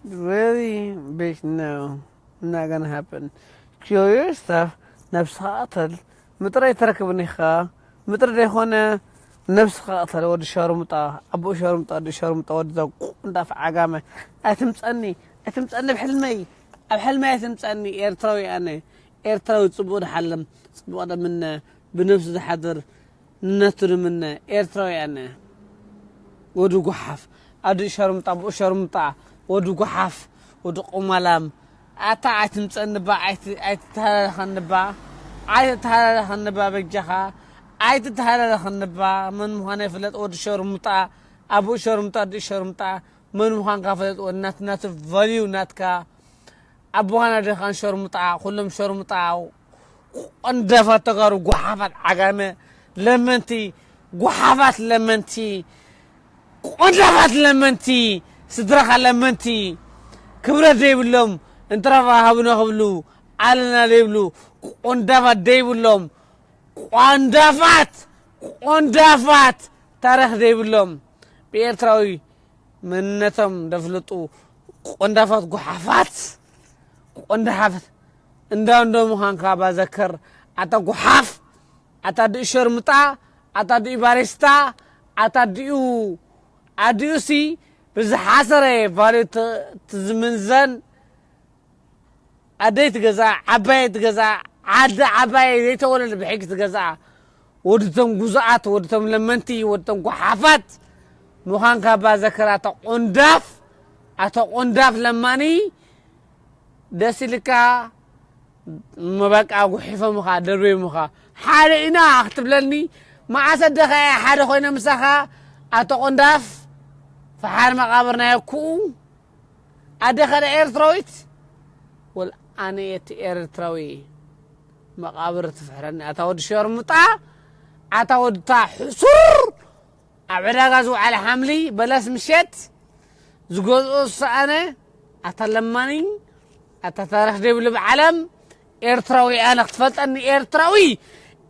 Really? Bitch, no. Not gonna happen. Kill yourself. ነብስኻ ቅተል። ምጥረ ኣይተረክብን ኢኻ። ምጥረ ዘይኮነ ነብስኻ ቅተል። ወዲ ሸርሙጣ፣ ኣቦ ሸርሙጣ፣ ወዲ ሸርሙጣ፣ ወዲ ዘቁ እንዳፍ ዓጋመ። ኣይትምጸኒ፣ ኣይትምጸኒ ኣብ ሕልመይ። ኣብ ሕልመይ ኣይትምጸኒ። ኤርትራዊ ኣነ። ኤርትራዊ ጽቡቕ ዝሓልም፣ ጽቡቕ ደምነ፣ ብነብሱ ዝሓድር፣ ነቱ ንምነ ኤርትራውያን። ወዲ ጓሓፍ፣ ኣዲ ሸርምጣ፣ ብኡ ሸርምጣ፣ ወዲ ጓሓፍ፣ ወዲ ቁማላም። ኣታ ኣይትምጸንባ፣ ኣይት-፣ ኣይትተሃላለኸንባ፣ ኣይትተሃላለኸንባ በጃኻ፣ ኣይትተሃላለኸንባ። መን ምዃነ ይፍለጥ፣ ወዲ ሸርምጣ፣ ኣቦኡ ሸርምጣ፣ ኣዲኡ ሸርምጣ። መን ምዃንካ ፍለጥ፣ ወዲ ናት-፣ ናቱ ቫልዩ ናትካ። ኣቦኻን ኣዴኻን ሸርሙጣ፣ ኩሎም ሸርሙጣ፣ ቆንዳፋት ተጋሩ፣ ጓሓፋት ዓጋመ፣ ለመንቲ፣ ጓሓፋት ለመንቲ፣ ቆንዳፋት ለመንቲ፣ ስድራኻ ለመንቲ፣ ክብረት ዘይብሎም፣ እንትረፋ ሃቡና ክብሉ፣ ኣለና ዘይብሉ፣ ቆንዳፋት ዘይብሎም፣ ቆንዳፋት፣ ቆንዳፋት፣ ታሪኽ ዘይብሎም፣ ብኤርትራዊ መንነቶም ደፍልጡ ቆንዳፋት፣ ጓሓፋት፣ ቆንዳፋት። እንዳ እንዶ ምዃንካ ባዘከር፣ ኣታ ጓሓፍ፣ ኣታ ድኡ ሸርሙጣ፣ ኣታ ድኡ ባሬስታ፣ ኣታ ድኡ ኣዲኡሲ ብዝሓሰረ ቫልዩ ት-፣ ትዝምንዘን ኣደይ ትገዝኣ፣ ዓባየይ ትገዝኣ፣ ዓዲ ዓባየይ ዘይተወለደ ብሕጊ ትገዝኣ። ወድቶም ጉዙኣት፣ ወድቶም ለመንቲ፣ ወድቶም ጓሓፋት ምዃንካ ባዘከር ኣታ ቆንዳፍ፣ ኣታ ቆንዳፍ ለማኒ። ደስ ኢልካ መበቃ ጉሒፎምኻ፣ ደርበዮምኻ። ሓደ ኢና ክትብለኒ፣ መዓስ ኣደኻ እየ ሓደ ኮይነ ምሳኻ ኣታ ቆንዳፍ፣ ፈሓር መቓብር ናይ ኣኩኡ። ኣደኻ ዶ ኤርትራዊት? ወል ኣነ እቲ ኤርትራዊ መቓብር ትፍሕረኒ። ኣታ ወዲ ሸርሙጣ፣ ኣታ ወድታ ሕሱር፣ ኣብ ዕዳጋ ዝወዓለ ሓምሊ በለስ ምሸት ዝገዝኦ ዝሰኣነ፣ ኣታ ለማኒ፣ ኣታ ታሪኽ ዘይብሉ ብዓለም ኤርትራዊ ኣነ ክትፈልጠኒ ኤርትራዊ፣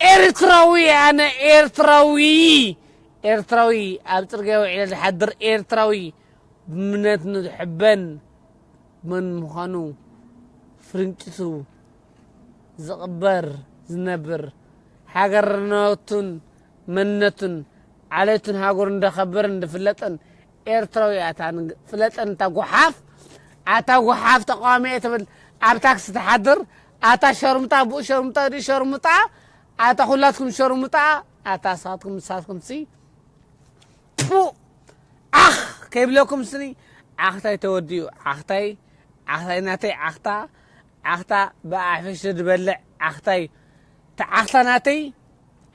ኤርትራዊ ኣነ ኤርትራዊ፣ ኤርትራዊ ኣብ ጽርግያ ውዒለ ዝሓድር ኤርትራዊ። ብእምነቱ ዝሕበን መን ምዃኑ ፍርንጭቱ ዝቕበር ዝነብር፣ ሃገርነቱን መንነቱን ዓሌቱን ሃገሩን እንዳኸበረን ዝፍለጥን ኤርትራዊ ኣታ ንግ-፣ ፍለጠን ኣታ ጓሓፍ፣ ኣታ ጓሓፍ ተቃዋሚ እየ ትብል ኣብ ታክሲ ትሓድር ኣታ ሸርሙጣ ብኡ ሸርሙጣ ድኡ ሸርሙጣ ኣታ ኩላትኩም ሸርሙጣ ኣታ ንስኻትኩም ንስኻትኩም ሲ ፑእ! ዓኽ ከይብለኩም ስኒ ዓኽታይ ተወዲኡ። ዓኽታይ፣ ዓኽታይ ናተይ ዓኽታ፣ ዓኽታ ብኣሕፊሱ ዝበልዕ ዓኽታይ። እቲ ዓኽታ ናተይ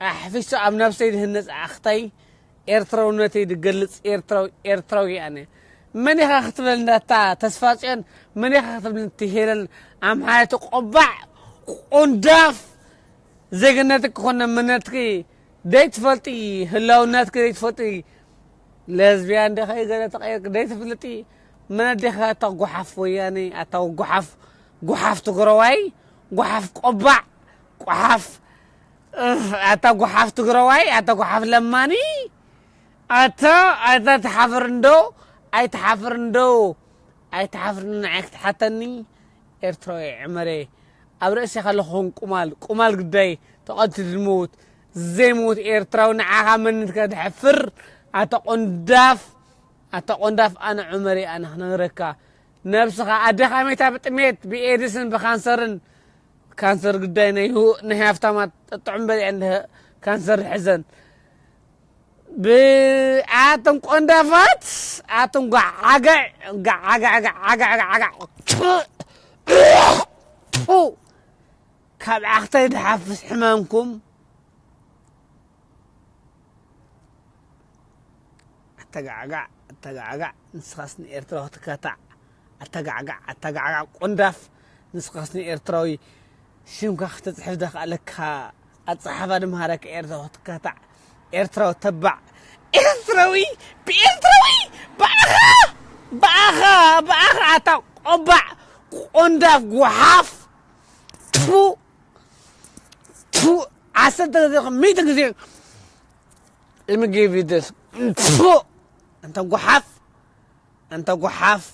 ኣሕፊሱ ኣብ ነብሰይ ዝህነጽ ዓኽታይ። ኤርትራውነተይ ዝገልጽ ኤርትራዊ፣ ኤርትራዊ ኣነ። መን ኢኻ ክትብል እንዳታ ተስፋጽዮን፣ መን ኢኻ ክትብል እቲ ሄለን ኣምሓራይቲ ቆባዕ ቆንዳፍ። ዜግነትኪ ኮነ መንነትኪ ዘይትፈልጢ፣ ህላውነትኪ ዘይትፈልጢ፣ ለዝቢያን ዲኺ ገለ ተቐይርኪ ዘይትፍልጢ፣ መን ኣዴኻ ኣታ ጓሓፍ ወያነ፣ ኣታ ጓሓፍ፣ ጓሓፍ ትግረዋይ፣ ጓሓፍ ቆባዕ፣ ጓሓፍ፣ እፍ፣ ኣታ ጓሓፍ ትግረዋይ፣ ኣታ ጓሓፍ ለማኒ፣ ኣታ፣ ኣታ ትሓፍር እንዶ፣ ኣይትሓፍር እንዶ፣ ኣይትሓፍር እንዶ ንዓይ ክትሓተኒ? ኤርትራዊ ዕመረ ኣብ ርእሲኻ ለኾን ቁማል፣ ቁማል ግዳይ ተቐቲሉ ዝመውት፣ ዘይመውት ኤርትራዊ ንዓኻ መንነትካ ድሕፍር፣ ኣታ ቆንዳፍ፣ ኣታ ቆንዳፍ ኣነ ዑመር እየ ኣነ ክነግረካ። ነብስኻ ኣዴኻ መይታ ብጥሜት፣ ብኤድስን ብካንሰርን፣ ካንሰር ግዳይ ናይ ሁ-፣ ናይ ሃፍታማት ጥዑም በሊዐን ካንሰር ሕዘን። ብ-፣ ኣቶም ቆንዳፋት፣ ኣቶም ጓዓጋዕ፣ ጋዓጋዕ፣ ጋዓጋዕ፣ ጋዓጋዕ። ቱ፣ ቱ። ካብ ዓኽታይ ድሓፍስ ሕማምኩም። ኣተጋዕጋዕ፣ ኣተጋዕጋዕ፣ ንስኻስ ንኤርትራ ክትካታዕ። ኣተጋዕጋዕ፣ ኣተጋዕጋዕ፣ ቆንዳፍ፣ ንስኻስ ንኤርትራዊ ሽምካ ክትጽሕፍ ዘኽኣለካ ኣጸሓሕፋ ድምሃረካ ኤርትራ ክትካታዕ። ኤርትራዊ ተባዕ። ኤርትራዊ፣ ብኤርትራዊ፣ ብኣኻ፣ ብኣኻ፣ ብኣኻ፣ ኣታ ቆባዕ፣ ቆንዳፍ፣ ጓሓፍ። ቱ፣ ቱ፣ ዓሰርተ ግዜ፣ ሚእቲ ግዜ፣ let me give you this. ቱ፣ ኣንታ ጓሓፍ፣ ኣንታ ጓሓፍ፣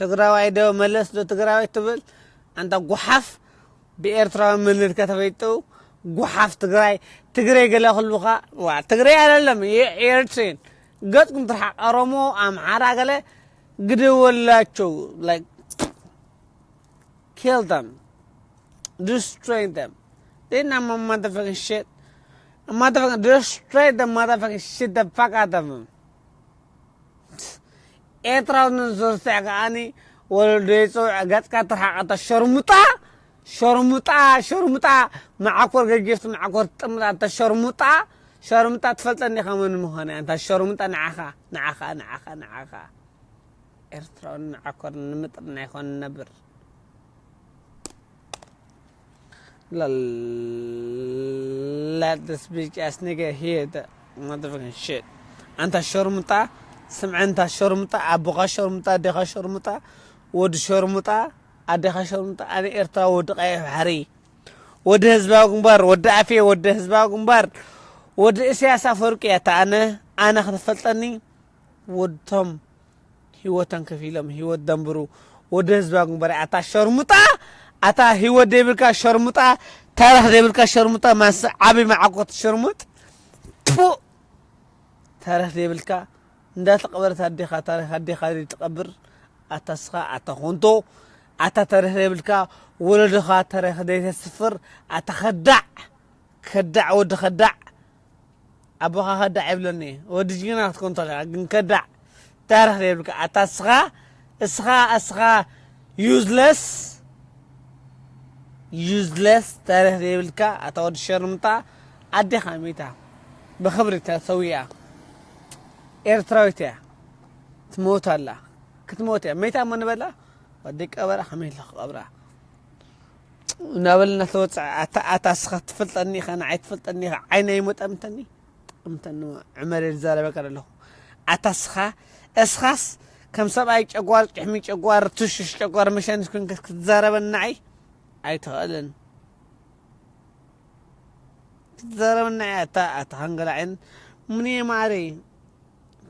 ትግራዋይ ዶ መለስ ዶ ትግራዋይ ትብል? ኣንታ ጓሓፍ፣ ብኤርትራዊ መንነትካ ተፈይጡ ጓሓፍ ትግራይ። ትግሬ ገለ ክልቡኻ፣ ዋ፣ ትግሬ ኣይደለም፣ የ-፣ ኤርትሬን። ገጽኩም ትርሓቕ። ኦሮሞ፣ ኣምሓራ ገለ ግደወላቸው፣ like, kill them, destroy them. They not my motherfucking shit. Motherfucking destroy the motherfucking shit the fuck out of them. ኤርትራውነት ዝርስዕ ከኣኒ ወለዶ ይጽውዕ። ገጽካ ትርሓቕ ኣታ ሸርሙጣ፣ ሸርሙጣ፣ ሸርሙጣ። መዓኮር ገጊፍቲ መዓኮር ትጥምት ኣታ ሸርሙጣ፣ ሸርሙጣ። ትፈልጠኒ ኢኻ መን ምዃነይ ኣንታ ሸርሙጣ። ንዓኻ፣ ንዓኻ፣ ንዓኻ፣ ንዓኻ። ኤርትራውን መዓኮር ንምጥርና ይኾን ነብር። Let this bitch ass nigga hear the motherfucking shit. ኣንታ ሸርሙጣ፣ ስምዐ፣ ኣንታ ሸርሙጣ፣ ኣቦኻ ሸርሙጣ፣ ኣዴኻ ሸርሙጣ፣ ወዲ ሸርሙጣ፣ ኣዴኻ ሸርሙጣ። ኣነ ኤርትራ፣ ወዲ ቀይሕ ባሕሪ፣ ወዲ ህዝባዊ ግንባር፣ ወዲ ኣፌ፣ ወዲ ህዝባዊ ግንባር፣ ወዲ እስያስ ኣፈወርቂ እያ እታ ኣነ፣ ኣነ ክትፈልጠኒ፣ ወድቶም ህይወቶም ከፊሎም ህይወት ደንብሩ። ወዲ ህዝባዊ ግንባር፣ ኣታ ሸርሙጣ፣ ኣታ ህይወት ዘይብልካ ሸርሙጣ፣ ታሪኽ ዘይብልካ ሸርሙጣ፣ ማስ ዓቢ መዓኮት ሸርሙጥ። ቱ ታሪኽ ዘይብልካ፣ እንዳተቐበረት ኣዴኻ፣ ታሪኽ ኣዴኻ ትቐብር። ኣታ ስኻ፣ ኣታ ኮንቶ፣ ኣታ ታሪኽ ዘይብልካ፣ ወለዶኻ ታሪኽ ዘይተስፍር፣ ኣታ ከዳዕ፣ ከዳዕ፣ ወዲ ከዳዕ። ኣቦኻ ከዳዕ ይብለኒ። ወዲ ጅግና ክትኮን ተለኻ፣ ግን ከዳዕ፣ ታሪኽ ዘይብልካ። ኣታ እስኻ፣ እስኻ፣ እስኻ፣ useless፣ useless፣ ታሪኽ ዘይብልካ፣ ኣታ ወዲ ሸርሙጣ። ኣዴኻ ሚታ ብኽብሪ ተሰዊኣ። ኤርትራዊት እያ። ትሞት ኣላ። ክትሞት እያ። መይታ እሞ ንበላ። ወዲ ቀበራ ከመይ ኢልካ ክቐብራ? እናበልና ተወፅዐ። ኣታ፣ ኣታ እስኻ ትፈልጠኒ ኢኻ፣ ንዓይ ትፈልጠኒ ኢኻ። ዓይነይ እሞ ጠምተኒ። ጠምተኒ እሞ ዕመር እየ ዝዛረበካ ዘለኹ። ኣታ እስኻ፣ እስኻስ ከም ሰብኣይ ጨጓር፣ ጭሕሚ ጨጓር፣ ትሽሽ ጨጓር መሸኒት ኮንካ ክትዛረበኒ ንዓይ ኣይትኽእልን። ክትዛረበኒ ንዓይ ኣታ፣ ኣታ ሓንገላዕን። ሙኒየ ማዓረይ፣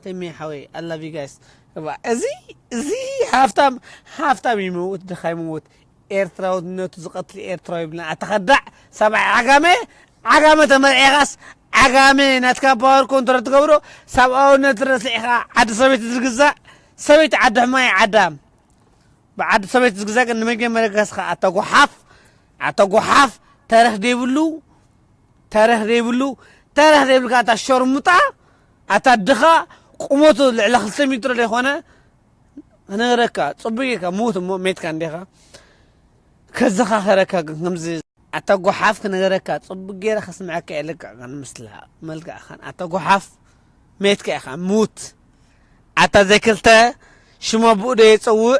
ተሜ ሓወይ፣ I love you guys። እባ፣ እዚ፣ እዚ ሃፍታም፣ ሃፍታም ይመውት፣ ድኻ ይመውት። ኤርትራውነቱ ዝቐትል ኤርትራዊ ይብልና። ኣታ ከዳዕ፣ ሰብኣይ ዓጋመ፣ ዓጋመ ተመርዒኻስ፣ ዓጋመ ናትካ ፓወር ኮንትሮል ትገብሮ፣ ሰብኣውነት ረሲዕኻ፣ ዓዲ ሰበይቲ ዝግዛእ፣ ሰበይቲ ዓዲ ሕማይ ዓዳም። ብዓዲ ሰበይቲ ዝግዛእ ግን ንመጀመርያ ገስኻ ኣታ ጓሓፍ፣ ኣታ ጓሓፍ፣ ታሪኽ ዘይብሉ፣ ታሪኽ ዘይብሉ፣ ታሪኽ ዘይብልካ ኣታ ሸርሙጣ፣ ኣታ ድኻ፣ ቁመቱ ልዕሊ ክልተ ሜትሮ ዘይኮነ፣ ክነግረካ፣ ጽቡቅ ጌርካ፣ ምዉት እሞ ሜትካ እንዲኻ። ከዘኻኸረካ ግን ከምዚ፣ ኣታ ጓሓፍ፣ ክነግረካ፣ ጽቡቅ ጌረ ከስምዐካ እየ፣ ልክዕ ግን ምስላ መልክዕኻን፣ ኣታ ጓሓፍ፣ ሜትካ ኢኻ፣ ምዉት። ኣታ ዘይክልተ ሽም ኣቦኡ ዶ የጸውዕ?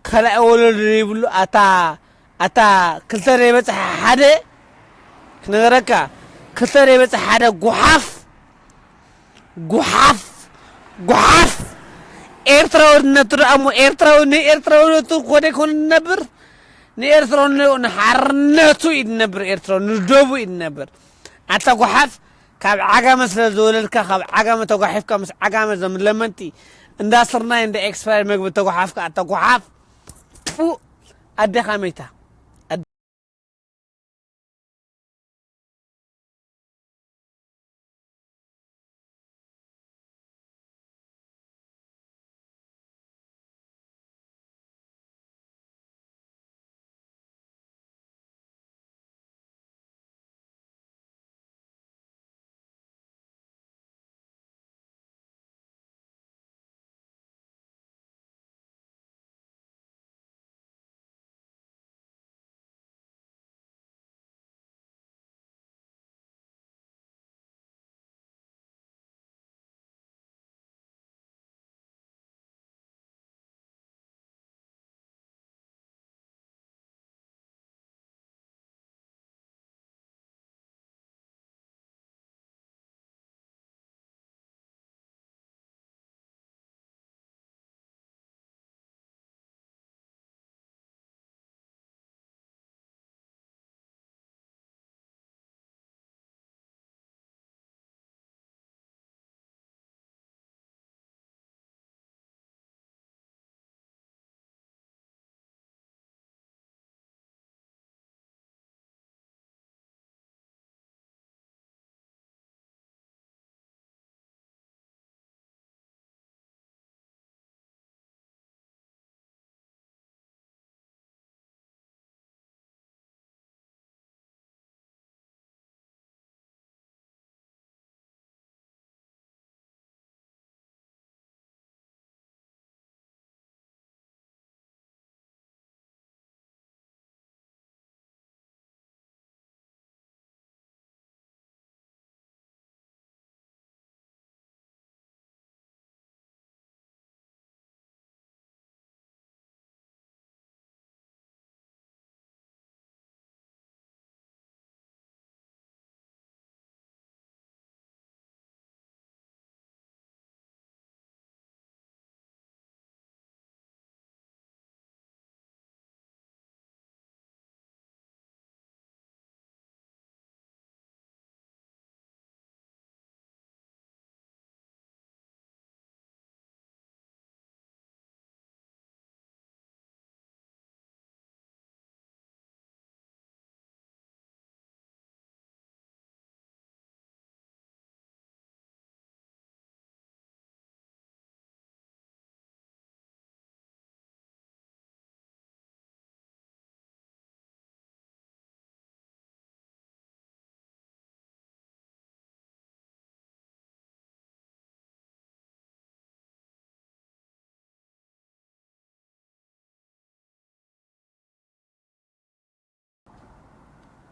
ካልኣይ ወለዶ ዘይብሉ ኣታ፣ ኣታ ክልተ ዘይበጽሐ ሓደ ክነገረካ፣ ክልተ ዘይበጽሐ ሓደ ጉሓፍ፣ ጉሓፍ፣ ጉሓፍ። ኤርትራውነቱ ደኣ እሞ ኤርትራዊ ንኤርትራውነቱ እኮ ደይኮነ ዝነብር፣ ንኤርትራውነ-፣ ንሓርነቱ እዩ ዝነብር፣ ኤርትራዊ ንደቡ እዩ ዝነብር። ኣታ ጉሓፍ፣ ካብ ዓጋመ ስለ ዝወለድካ፣ ካብ ዓጋመ ተጓሒፍካ፣ ምስ ዓጋመ ዘም ለመንቲ እንዳ ስርናይ እንዳ ኤክስፓየር መግቢ ተጓሓፍካ፣ ኣታ ጉሓፍ፣ ፉእ፣ ኣዴኻ መይታ።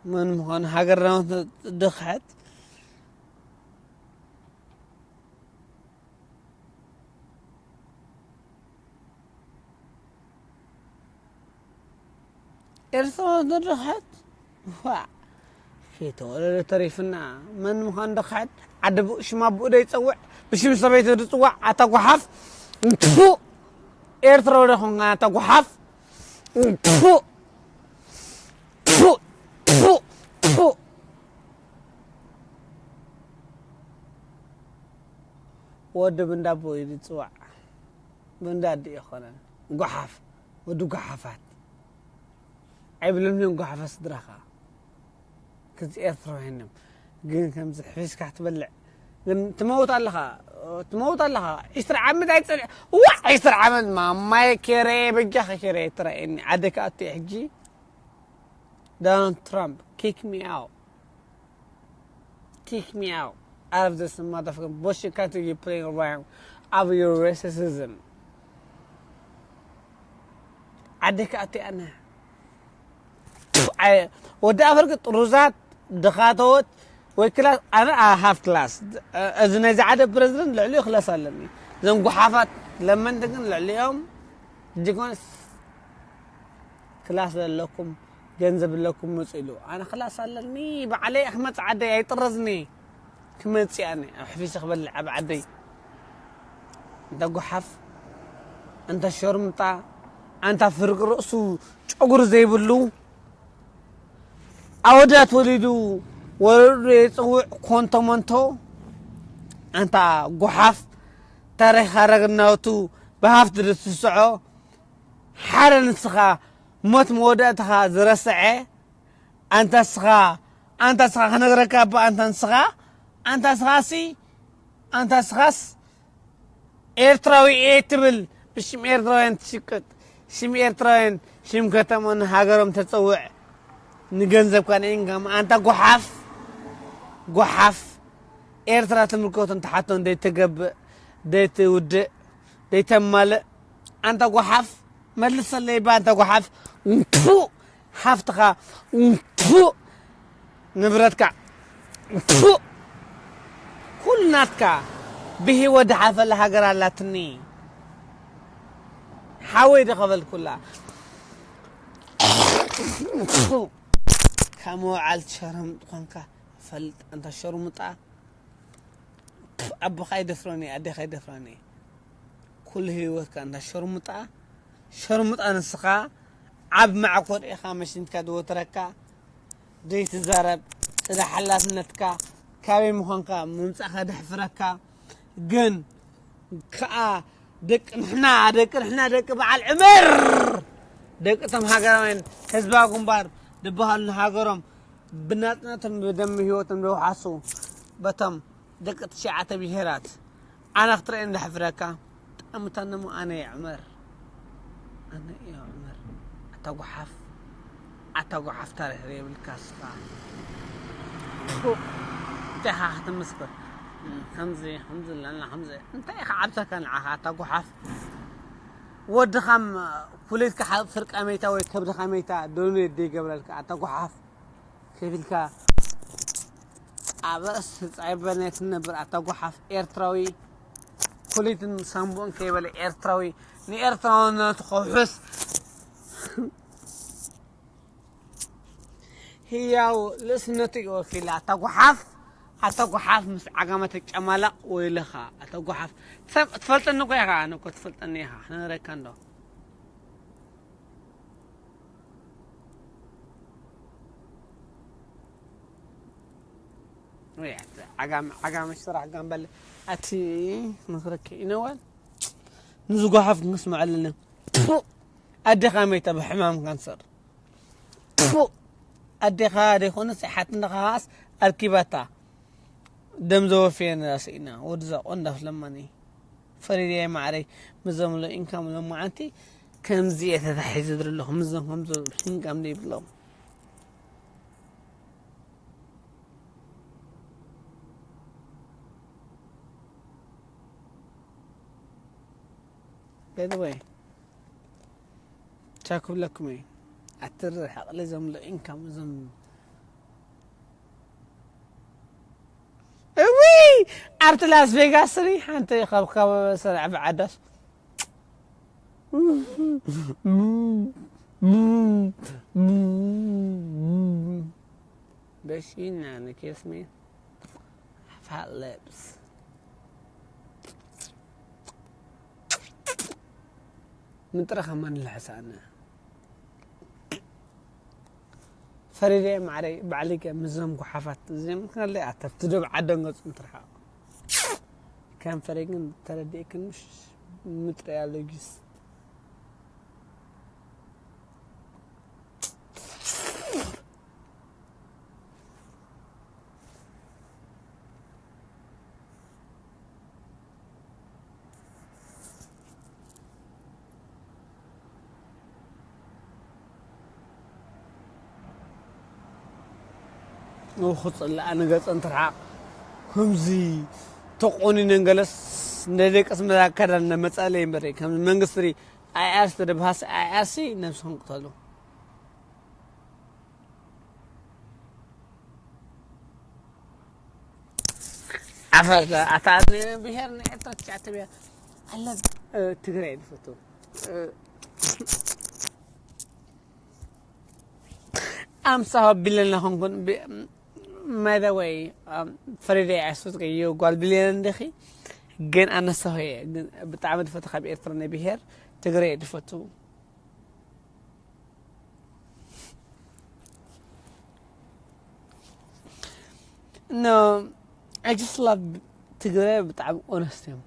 መን ምዃኑ ሃገርና ድኽሐት። ኤርትራ ድኽሐት። ዋ፣ ከይተወለደ ተሪፍና። መን ምዃኑ ድኽሐት። ዓዲ ብኡ ሽም ኣቦኡ ደይጸውዕ፣ ብሽም ሰበይቱ ድጽዋዕ። ኣታ ጓሓፍ። እንትፉ። ኤርትራዊ ዶ ኾንካ ኣታ ጓሓፍ? እንትፉ። ትፉ፣ ትፉ፣ ትፉ። ወዲ ብንዳቦ እዩ ዝጽዋዕ። ብንዳዲ ይኾነን። ጓሓፍ፣ ወዲ ጓሓፋት። ኣይብሎምን እዮም ጓሓፋት ስድራኻ። ክዚ ኤርትራውያን እዮም። ግን ከምዚ ሕፊስካ ትበልዕ። ግን ትመውት ኣለኻ፣ ትመውት ኣለኻ። ዒስራ ዓመት ኣይጸንሕ-፣ ዋዕ! ዒስራ ዓመት ማማየ ኬረየ፣ በጃኻ ኬረየ ትረኣየኒ። ዓዲ ክኣቱ እየ ሕጂ። Donald Trump, kick me out. Kick me out. Out of this motherfucking bullshit country you're playing around of your racism. ዓዲ ክኣቱ ኣነ። ኣይ፣ ወዲ ኣፈርቂ ጥሩዛት፣ ድኻተወት፣ ወይ ክላስ፣ ኣነ I have class። እዚ ናይ ዝዓደ ፕረዚደንት ልዕሊኡ ክላስ ኣለኒ። እዞም ጓሓፋት ለመንቲ ግን ልዕሊኦም ጅጎንስ ክላስ ዘለኩም፣ ገንዘብ ኣለኩም ምጹ ኢሉ። ኣነ ክላስ ኣለኒ፣ ባዕለይ ክመጽእ ዓደይ ኣይጥረዝኒ። ክመጽእ ኣነ፣ ኣብ ሕፊሰ ክበልዕ ኣብ ዓደይ። እንተ ጓሓፍ፣ እንተ ሸርሙጣ፣ ኣንታ ፍርቂ ርእሱ ጨጉሪ ዘይብሉ፣ ኣወዳት ወሊዱ ወለዱ የጽውዕ ኮንቶ መንቶ፣ ኣንታ ጓሓፍ፣ ታሪኽ ሃረግናቱ ብሃፍቲ ድትስዖ፣ ሓደ ንስኻ ሞት መወዳእታኻ ዝረስዐ፣ ኣንታ ስኻ፣ ኣንታ ስኻ ክነግረካ እባ፣ ኣንታ ንስኻ፣ ኣንታ ስኻሲ፣ ኣንታ ስኻስ ኤርትራዊ እየ ትብል፣ ብሽም ኤርትራውያን ትሽቅጥ፣ ሽም ኤርትራውያን፣ ሽም ከተሞን ሃገሮም ተጸውዕ፣ ንገንዘብካ ንኢንካም፣ ኣንታ ጓሓፍ፣ ጓሓፍ፣ ኤርትራ ትምልከቶ እንተሓቶ ደይተገብእ፣ ደይትውድእ፣ ደይተማልእ፣ ኣንታ ጓሓፍ፣ መልሰለይ እባ ኣንታ ጓሓፍ። እንትፉ፣ ሃፍትኻ፣ እንትፉ፣ ንብረትካ፣ እንትፉ፣ ኩሉ ናትካ። ብህይወት ድሓፈላ ሃገር ኣላትኒ። ሓወይ ዶ ከበልኩላ። እንትፉ፣ ካብ መውዓል ሸረምጥ ኾንካ ፈልጥ ኣንታ ሸርሙጣ። ኣቦኻ ኣይደፍሮን እዩ፣ ኣዴኻ ኣይደፍራን እዩ። ኩሉ ህይወትካ እንዳ ሸርሙጣ፣ ሸርሙጣ ንስኻ ኣብ መዕኮር ኢኻ መሽኒትካ ዝወትረካ፣ ዘይትዛረብ፣ ስለ ሓላፍነትካ፣ ካበይ ምዃንካ ምምጻእካ ደሕፍረካ። ግን ከኣ ደቂ ንሕና፣ ደቂ ንሕና፣ ደቂ በዓል ዕምር፣ ደቂ እቶም ሃገራውያን ህዝባዊ ግንባር ዝበሃሉ ንሃገሮም ብናጽነቶም ብደም ህይወቶም ዘውሓሱ በቶም ደቂ ትሽዓተ ብሄራት ኣነ ክትርእየኒ ዘሕፍረካ። ጠምታ ነሞ ኣነ እየ ዑመር፣ ኣነ እየ ዑመር። ኣታ ጓሓፍ፣ ኣታ ጓሓፍ ታሪኽ ዘይብልካ ስኻ። ቱ፣ እንታይ ኢኻ ክትምስክር? ከምዚ፣ ከምዚ ኣለና፣ ከምዚ። እንታይ ኢኻ ዓብሰካ ንዓኻ ኣታ ጓሓፍ? ወድኻም ኩሌትካ ሓ-፣ ፍርቃ መይታ ወይ ከብድኻ መይታ ዶኔት ዘይገብረልካ ኣታ ጓሓፍ። ከይብልካ ኣብ ርእሲ ጻይ በርኔት ትነብር ኣታ ጓሓፍ ኤርትራዊ፣ ኩሊትን ሳምቡእን ከይበለ ኤርትራዊ፣ ንኤርትራውነቱ ከውሕስ ህያው ልእስነቱ እዩ ወኪላ። ኣታ ጓሓፍ፣ ኣታ ጓሓፍ ምስ ዓጋመ ተጨማለቕ ወይልኻ ኣታ ጓሓፍ። ትሰም-፣ ትፈልጠኒ እኮ ኢኻ፣ ኣነ እኮ ትፈልጠኒ ኢኻ፣ ክነግረካ እንዶ። ወይ ኣቲ ዓጋመ፣ ዓጋመ ሽራኽ ጋምበል፣ ኣቲ ንኽረኪ ኢነዋል ንዝጓሓፍ ክንስምዐለኒ። ፕፉ! ኣዴኻ መይታ ብሕማም ካንሰር። ፕፉ! ኣዴኻ ደይኮነስ ይሓት እንደኻስ ኣርኪባታ። ደም ዘወፍየና ስኢና፣ ወድዛ ቆንዳፍ ለማኒ። ፈሪደየ ማዕረይ፣ ምዘምሎ ኢንካም ሎማዓንቲ ከምዚ እየ ተታሒዘ ዘለኹ፣ ምዞም ከምዞም ኢንካም ዘይብሎም። By the way፣ ቻው ክብለኩም እየ። ኣቲ ርሕቕ ኢለ ዘምሎ ኢንካም እዞም ኣብቲ ላስ ቬጋስ ሪ ሓንቲ ካብ ከባቢ ሰላዕ ብዓዳስ በሺና ንኬስሜ ፋት ሊፕስ ምጥረ ከማን ልሕሳነ ፈሪደ ማዕረይ ባዕሊገ ምዞም ጉሓፋት እዚኦም ምክነለይ ኣተፍቲ ዶብ ዓደን ገጹ እንትርሓቕ ከንፈረይ ግን ተረዲእክን ምሽ ምጥረ ያለው ጊስ ንኹፅላኣ ንገፀን ትርሓቕ። ከምዚ ተቆኒነን ገለስ ናይ ደቂ ኣስመራ ኣከዳድና መፃለይ እምበር ከም መንግስቲ ኣይኣርሲ ተደብሃሲ ኣይኣርሲ ነብስኹም ቅተሉ። ዓፈር ኣታ ብሄር ናይ ኤርትራ ትሽዓተ ብሄር ኣለ። ትግራይ ዝፈቱ ኣምሳሆ ቢለና ኾንኩን። ማይ ወይ ፈሪደ ኣይሱት ጓል ቢልዮን እንዲኺ ግን ኣነሳሆ እየ። ግን ብጣዕሚ ዝፈቱ ካብ ኤርትራ ናይ ብሄር ትግራይ ዝፈቱ። No, I just love ትግራይ ብጣዕሚ ኦነስት እዮም።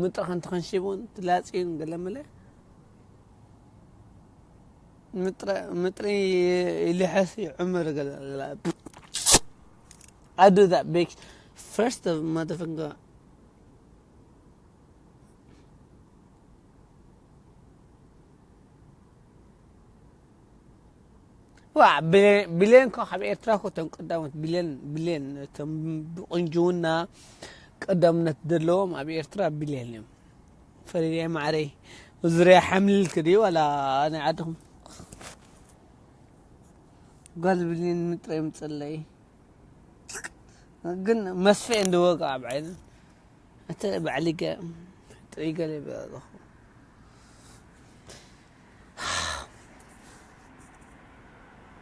ምጥረ ከንተኸንሽቡን ትላፅዩን ገለመለ ምጥረ ምጥሪ ይልሐስ ይዕምር ገለ I do that big first of motherfucker ዋ ብሌን እኮ ካብ ኤርትራ እኮ እቶም ቀዳሞት ብሌን ብሌን እቶም ብቁንጅውና ቀዳምነት ዘለዎም ኣብ ኤርትራ ብሌን እዮም። ፈሪደ ማዕረይ ዙርያ ሓምልልክ ድዩ ዋላ ናይ ዓድኹም ጓል ብሌን ምጥረ ምፅለይ ግን መስፍኤ እንድወጋ ኣብ ዓይነ እቲ ባዕሊገ ጥሪገለ ይበላለኹ